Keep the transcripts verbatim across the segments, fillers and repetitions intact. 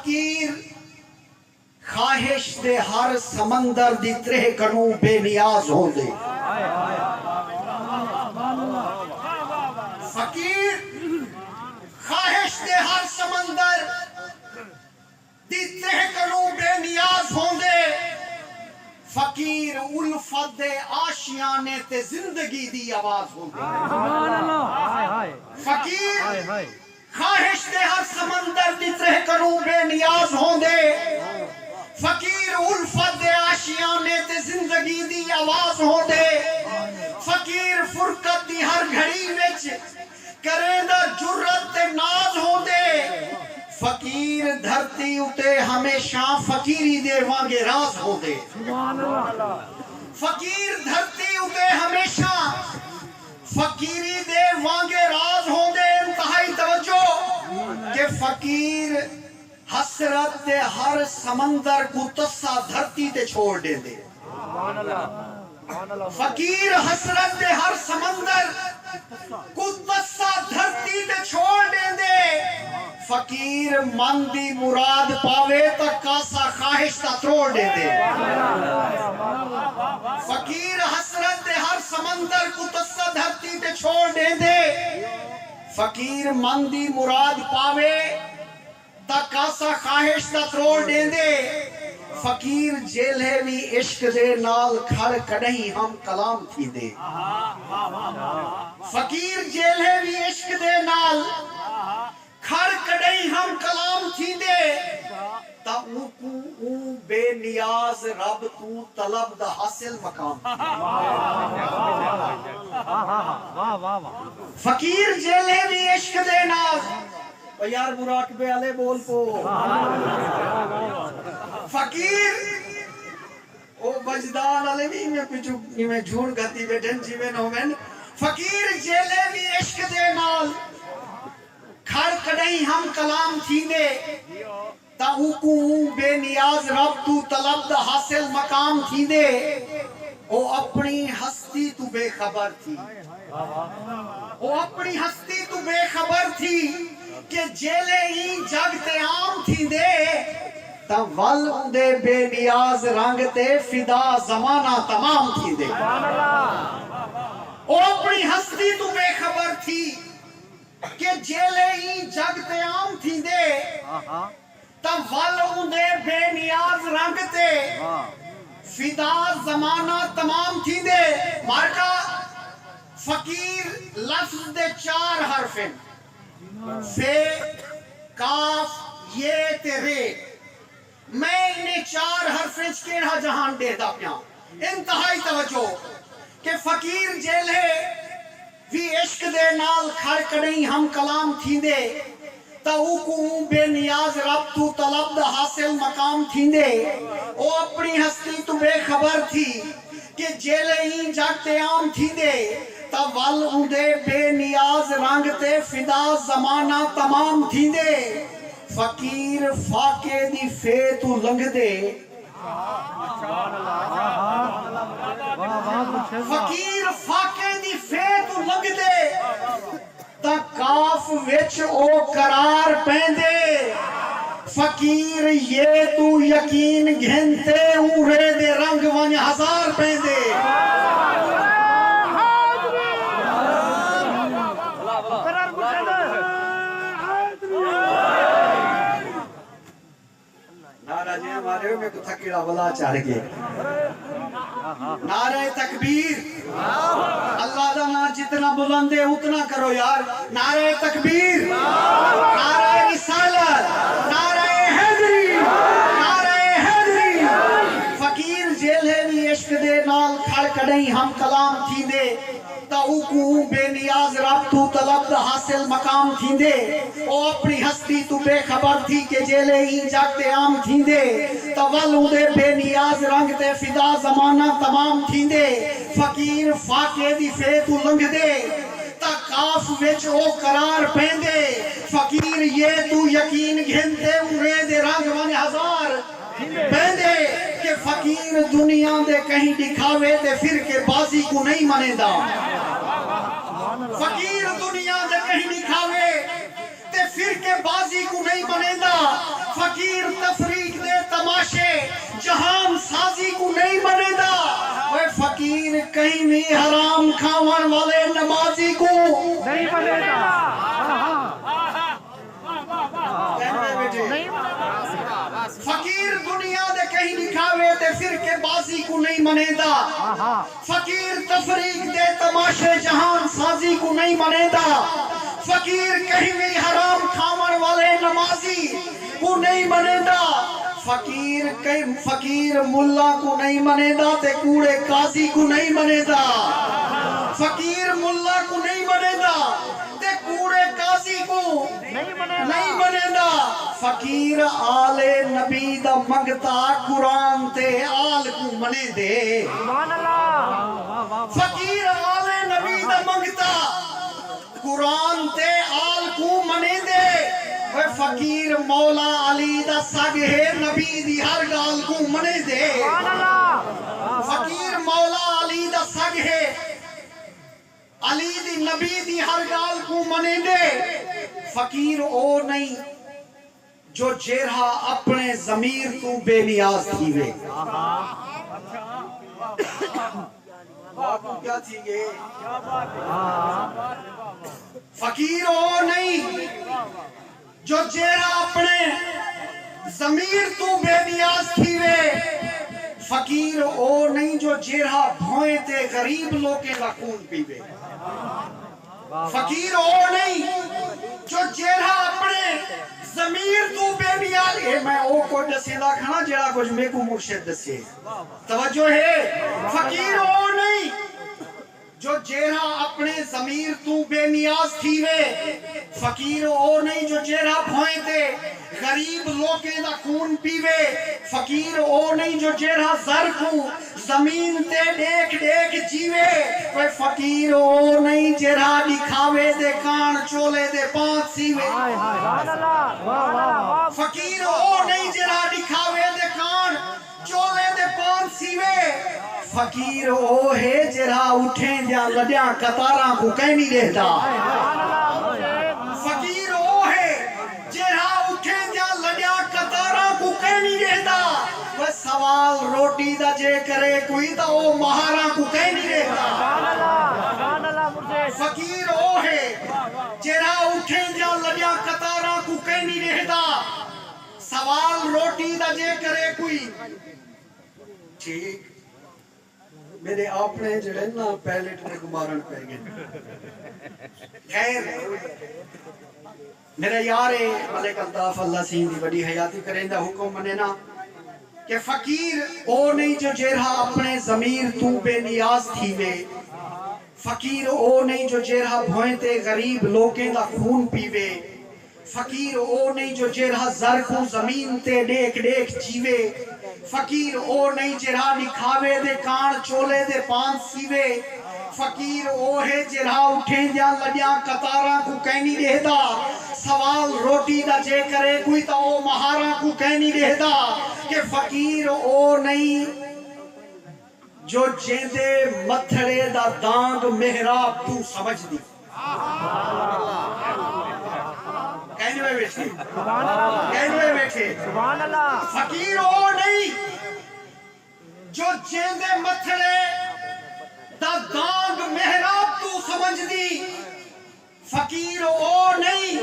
فقیر خواہش دے ہر سمندر دی تریہہ کنوں بے نیاز ہوندے۔ فقیر خواہش دے ہر سمندر دی تریہہ کنوں بے نیاز ہوندے۔ فقیر الفت دے آشیانے تے زندگی دی آواز ہوندے۔ فقیر خواہش دے ہر سمندر دی تریہہ کنوں بے نیاز ہوندے۔ فقیر الفت دے آشیانے تے زندگی دی آواز ہوندے۔ فقیر فرقت دی ہر گھڑی وچ کریندا جرات تے ناز ہوندے۔ فقیر دھرتی اتے ہمیشہ فقیری دے وانگے راز ہوندے۔ فقیر دھرتی اتے ہمیشہ فقیری دے وانگے راز ہوندے۔ انتہائی توجہ کہ فقیر حسرت دے ہر سمندر کوں تسا دھرتی تے چھوڑ ݙیندے۔ فقیر حسرت دے ہر سمندر کوں تسا دھرتی تے چھوڑ ݙیندے۔ فقیر من دی مراد پاوے تاں کاسا خواہش دا تروڑ ݙیندے۔ فقیر حسرت دے ہر سمندر کوں تسا دھرتی تے چھوڑ ݙیندے۔ فقیر من دی مراد پاوے تاں کاسا خواہش دا تروڑ ݙیندے۔ فقیر جیلھے وی عشق دے نال کھڑ کݙہیں ہم کلام تھیندے۔ فقیر جیلھے وی عشق دے نال کھڑ کݙہیں ہم کلام تھیندے۔ تاں اونکوں اوں بے نیاز رب توں طلب دا حاصل مقام تھیندے۔ فقیر جیلھے وی عشق دے نال او یار مراقبے آلے بول پو۔ فقیر او وجدان آلے وی ایویں پچھوں ایویں جھوڑ گھتی ٻیٹھن جیویں نہ ہوون۔ فقیر جیلھے وی عشق دے نال کھڑ کݙہیں ہم کلام تھیندے۔ تاں اوکوں اوں بے نیاز رب توں طلب دا حاصل مقام تھیندے۔ او اپݨی ہستی توں بے خبر تھی۔ او اپݨی ہستی توں بے خبر تھی کہ جیلے ایں جڳ تے عام تھیندے تاں ول اوندے بے نیاز رنگ تے فدا زمانہ تمام تھیندے۔ او اپݨی ہستی توں بے خبر تھی کہ جیلے ایں جڳ تے عام تھیندے تاں ول اوندے بے نیاز رنگ تے فدا زمانہ تمام تھیندے۔ مارکا فقیر لفظ دے چار حرف ہن، فے، کاف، یہ تے رے۔ میں انہیں چار حرفیں اچ کیڑھا جہان ݙیہدا پیاں؟ انتہائی توجہ کہ فقیر جیلھے وی عشق دے نال کھڑ کݙہیں ہم کلام تھیندے تاں اوکوں اوں بے نیاز رب توں طلب دا حاصل مقام تھیندے۔ او اپݨی ہستی توں بے خبر تھی کہ جیلے ایں جڳ تے عام تھیندے تاں ول اوندے بے نیاز رنگ تے فدا زمانہ تمام تھیندے۔ فقیر فاقے دی فے توں لنگھدے۔ فقیر فاقے دی فے توں لنگھدے تاں کاف وچ او قرار پیندے۔ فقیر یہ توں یقین گھن تے اوں رے دے رنگ ونڄ ہزار پیندے۔ نعرہ جے مارے ہوئے میکوں تھکیڑا ولا چڑھ گئے۔ نعرہ تکبیر۔ اللہ دا نام جتنا بلند ہے اتنا کرو یار۔ نعرہ تکبیر، نعرہ رسالت، نعرہ حیدری، نعرہ حیدری۔ فقیر جیلھے وی عشق دے نال کھڑ کݙہیں ہم کلام تھیندے تاں اوکوں بے نیاز رب توں طلب دا حاصل مقام تھیندے۔ او اپݨی ہستی توں بے خبر تھی کہ جیلے ایں جڳ تے عام تھیندے تاں ول اوندے بے نیاز رنگ تے فدا زمانہ تمام تھیندے۔ فقیر فاقے دی فے توں لنگھدے تاں کاف وچ او قرار پیندے۔ فقیر یہ توں یقین گھن تے اوں رے دے رنگ ونڄ ہزار پیندے کہ فقیر دنیا دے کہیں ݙکھاوے تے فرقے بازی کوں نئیں منیندا۔ فقیر دنیا دے کہیں ݙکھاوے تے فرقے بازی کوں نئیں منیندا۔ فقیر تفریق دے تماشے جہان سازی کوں نئیں منیندا۔ اوئے فقیر کہیں وی حرام کھاوݨ والے نمازی کوں نئیں منیندا۔ فقیر دنیا دے کہیں ݙکھاوے تے فرقے بازی کوں نئیں منیندا۔ فقیر تفریق دے تماشے جہان سازی کوں نئیں منیندا۔ فقیر کہیں وی حرام کھاوݨ والے نمازی کوں نئیں منیندا۔ فقیر کہیں فقیر ملا کوں نئیں منیندا تے کوڑے قاضی کوں نئیں منیندا۔ فقیر ملا کوں نئیں منیندا تے کوڑے قاضی کوں نئیں منیندا۔ فقیر آل نبی دا منگتا قرآن تے آل کوں منیندے۔ فقیر آل نبی دا منگتا قرآن تے آل کوں منیندے۔ اوئے فقیر مولا علی دا سڳ ہے، نبی دی ہر ڳالھ کوں منیندے۔ فقیر مولا علی دا سڳ ہے، علی دی نبی دی ہر ڳالھ کوں منیندے۔ فقیر او نئیں جو جیرھا اپݨے ضمیر توں بے نیاز تھیوے۔ فقیر او نئیں جو جیرھا اپݨے ضمیر توں بے نیاز تھیوے۔ فقیر او نئیں جو جیرھا بھوئیں تے غریب لوکیں دا خون پیوے۔ فقیر او نئیں جو جیرھا اپݨے ضمیر توں بے نیاز۔ اے میں او کجھ ݙسیندا کھڑاں جیڑھا کجھ میکوں مرشد ݙسے۔ توجہ ہے؟ فقیر او نئیں جو جیرھا اپݨے ضمیر توں بے نیاز تھیوے۔ فقیر او نئیں جو جیرھا بھوئیں تے غریب لوکیں دا خون پیوے۔ فقیر او نئیں جو جیرھا زر کوں زمین تے ݙیکھ ݙیکھ جیوے۔ اوئے فقیر او نئیں جیرھا ݙکھاوے دے کاݨ چولے دے پانچ سیوے۔ فقیر او نئیں جیرھا ݙکھاوے دے کاݨ چولے دے پانچ سیوے۔ فقیر او ہے جیرھا اٹھیں دیاں لݙیاں قطاراں کوں کائنی ݙیہدا۔ فقیر او ہے جیرھا اٹھیں دیاں لݙیاں قطاراں کوں کائنی ݙیہدا۔ بس سوال روٹی دا جے کرے کوئی تاں او مہاراں کوں کائنی ݙیہدا۔ فقیر او ہے جیرھا اٹھیں دیاں لݙیاں قطاراں کوں کائنی ݙیہدا۔ سوال روٹی دا جے کرے کوئی۔ ٹھیک۔ میݙے آپݨے جیڑھے نا پیلٹ میکوں مارݨ پئے ڳئے۔ خیر، میݙا یار ہے ملک الطاف، اللہ سئیں دی وݙی حیاتی کریندا، حکم منینا کہ فقیر او نئیں جو جیرھا اپݨے ضمیر توں بے نیاز تھیوے۔ فقیر او نئیں جو جیرھا بھوئیں تے غریب لوکیں دا خون پیوے۔ فقیر او نئیں جو جیرھا زر کوں زمین تے ݙیکھ ݙیکھ جیوے۔ فقیر او نئیں جیرھا ݙکھاوے دے کاݨ چولے دے پانچ سیوے۔ فقیر او ہے جیرھا اٹھیں دیاں لݙیاں قطاراں کوں کائنی ݙیہدا۔ سوال روٹی دا جے کرے کوئی تاں او مہاراں کوں کائنی ݙیہدا۔ کہ فقیر او نئیں جو جیندے متھڑے دا دانگ محراب توں سمجھدی۔ کہندے ہوئے ویٹھے۔ کہندے ہوئے ویٹھے۔ فقیر او نئیں جو جیندے متھڑے دا دانگ محراب توں سمجھدی۔ فقیر او نئیں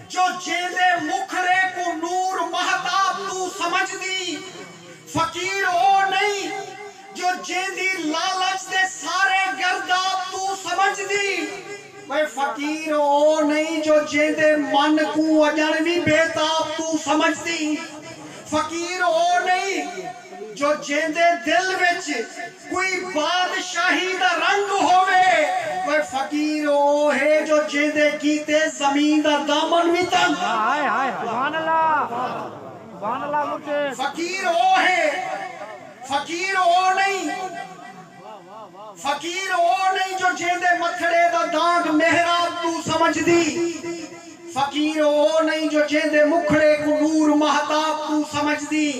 جو جیندے مکھڑے کوں نور مہتاب توں سمجھدی۔ فقیر او نئیں جو جیندی لالچ دے سارے گرداب توں سمجھدی۔ وے فقیر او نئیں جو جیندے من کوں اڄݨ وی بے تاب توں سمجھدی۔ فقیر او نئیں جو جیندے دل وچ کوئی بادشاہی دا رنگ ہووے۔ اوئے فقیر او ہے جو جیندے کیتے زمین دا دامن وی تنگ۔ ہائے ہائے، سبحان اللہ، سبحان اللہ مرشد۔ فقیر او ہے، فقیر او نئیں، فقیر او نئیں جو جیندے متھڑے دا دانگ محراب توں سمجھدی۔ فقیر او نئیں جو جیندے مکھڑے کوں نور مہتاب توں سمجھدی۔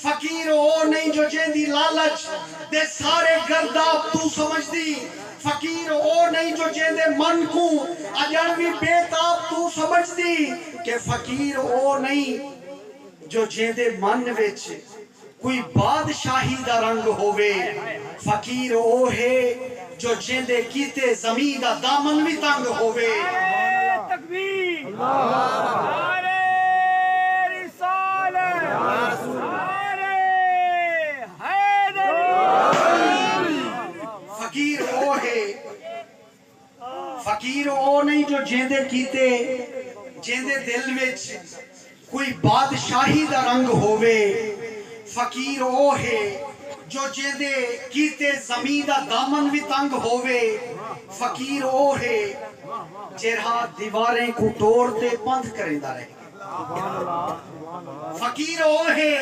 فقیر او نئیں جو جیندی لالچ دے سارے گرداب توں سمجھدی۔ فقیر او نئیں جو جیندے من کوں اڄݨ وی بے تاب توں سمجھدی۔ کہ فقیر او نئیں جو جیندے من وچ کوئی بادشاہی دا رنگ ہووے، فقیر او ہے جو جیندے کیتے زمین دا دامن وی تنگ ہووے۔ نعرہ تکبیر، نعرہ رسالت، نعرہ حیدری۔ فقیر او ہے، فقیر او نہیں جو جیندے کیتے، جیندے دل وچ کوئی بادشاہی دا رنگ ہووے، فقیر او ہے جو جیندے کیتے زمین دا دامن وی تنگ ہووے، فقیر او ہے جیرھا دیواریں کوں ٹوڑ تے پندھ کریندا رہ ڳئے۔ فقیر او ہے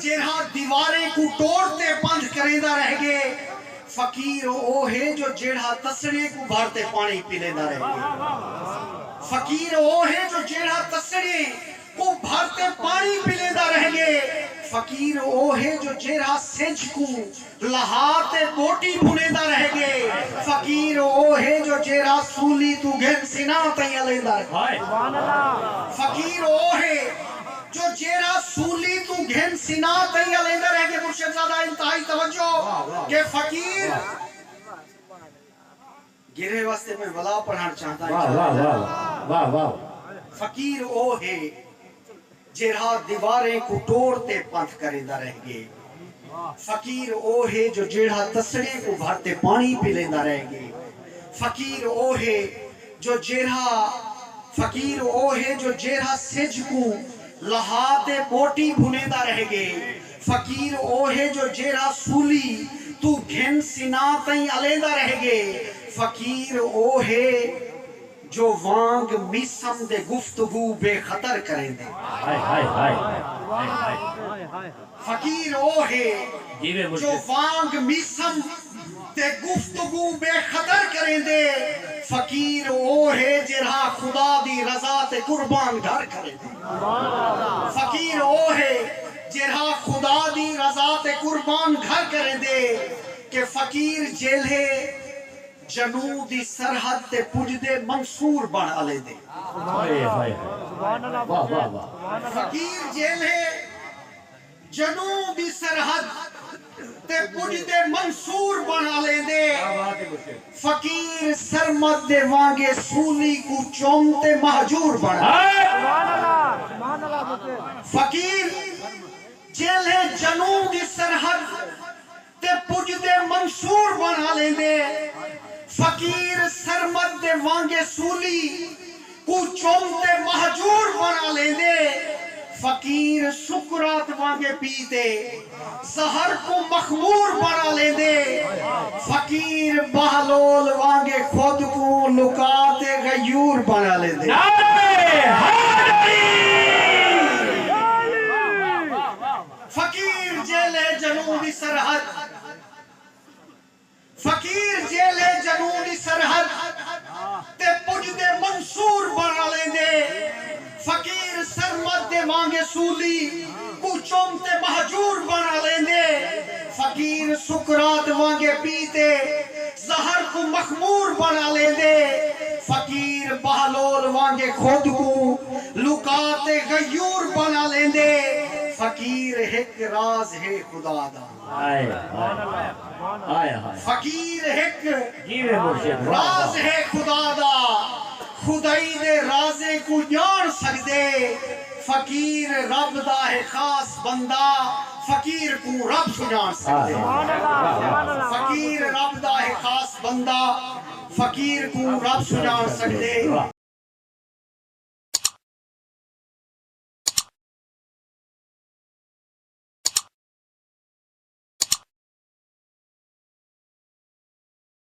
جیرھا دیواریں کوں ٹوڑ تے پندھ کریندا رہ ڳئے۔ فقیر او ہے جو جیڑھا تسڑیں کوں بھر تے پاݨی پلیندا رہ ڳئے۔ فقیر او ہے جو جیڑھا تسڑیں کوں بھر تے پاݨی پلیندا رہ ڳئے۔ فقیر او ہے جو جیڑھا سجھ کوں لہا تے ٻوٹی بھنیندا رہ ڳئے۔ فقیر او ہے جو جیڑھا سولی توں گھن سناں تئیں الیندا رہ ڳئے۔ ہائے۔ فقیر او ہے جو جیڑھا سولی توں گھن سناں تئیں الیندا رہ ڳئے۔ مرشد زادہ، انتہائی توجہ کہ فقیر گرے واسطے میں ولا پڑھݨ چاہندا ہاں۔ واہ، واہ، واہ، واہ، واہ۔ فقیر او ہے جیڑھا دیواریں کوں ٹوڑ تے پندھ کریندا رہ ڳئے۔ فقیر او ہے جو جیڑھا تسڑیں کوں بھر تے پاݨی پلیندا رہ ڳئے۔ فقیر او ہے جو جیڑھا، فقیر او ہے جو جیڑھا سجھ کوں لہا تے ٻوٹی بھنیندا رہ ڳئے۔ فقیر او ہے جو جیڑھا سولی توں گھن سناں تئیں الیندا رہ ڳئے۔ فقیر او ہے جو وانگ میسم دے گفتگو بے خطر کریندے۔ ہائے، ہائے، ہائے۔ ہائے، ہائے۔ فقیر او ہے جیویں جو مرشد۔ وانگ میسم تے گفتگو بے خطر کریندے۔ فقیر او ہے جیرھا خدا دی رضا تے قربان گھر کریندے۔ فقیر او ہے جیرھا خدا دی رضا تے قربان گھر کریندے کہ فقیر جیلھے جنوں دی سرحد تے پڄدے منصور بݨ الیندے۔ ہائے، ہائے، ہائے۔ واہ، واہ، واہ۔ فقیر جیلھے جنوں دی سرحد تے پڄدے منصور بݨ الیندے۔ کیا بات ہے مرشد۔ فقیر سرمد دے وانگے سولی کوں چم تے مہجور بݨ۔ ہائے۔ فقیر جیلھے جنوں دی سرحد تے پڄدے منصور بݨ الیندے۔ فقیر سرمد دے وانگے سولی کوں چم تے مہجور بݨ الیندے۔ فقیر سقراط وانگے پی تے زہر کوں مخمور بݨ الیندے۔ فقیر بہلول وانگے خود کوں لکا تے غیور بݨ الیندے۔ نعرہ حیدری۔ فقیر جیلھے جنوں دی سرحد، فقیر جیلھے جنوں دی سرحد تے پڄدے منصور بݨ الیندے۔ فقیر سرمد دے وانگے سولی کوں چم تے مہجور بݨ الیندے۔ فقیر سقراط وانگے پی تے زہر کوں مخمور بݨ الیندے۔ فقیر بہلول وانگے خود کوں لکا تے غیور بݨ الیندے۔ فقیر ہک راز ہے خدا دا۔ ہائے، ہائے۔ ہائے، ہائے۔ فقیر ہک جیویں مرشد۔ راز ہے خدا دا، خدائی دے رازیں کوں ڄاݨ سڳدے۔ فقیر رب دا ہے خاص بندہ، فقیر کوں رب سنڄاݨ سڳدے۔ ہائے، ہائے۔ فقیر رب دا ہے خاص بندہ، فقیر کوں رب سنڄاݨ سڳدے۔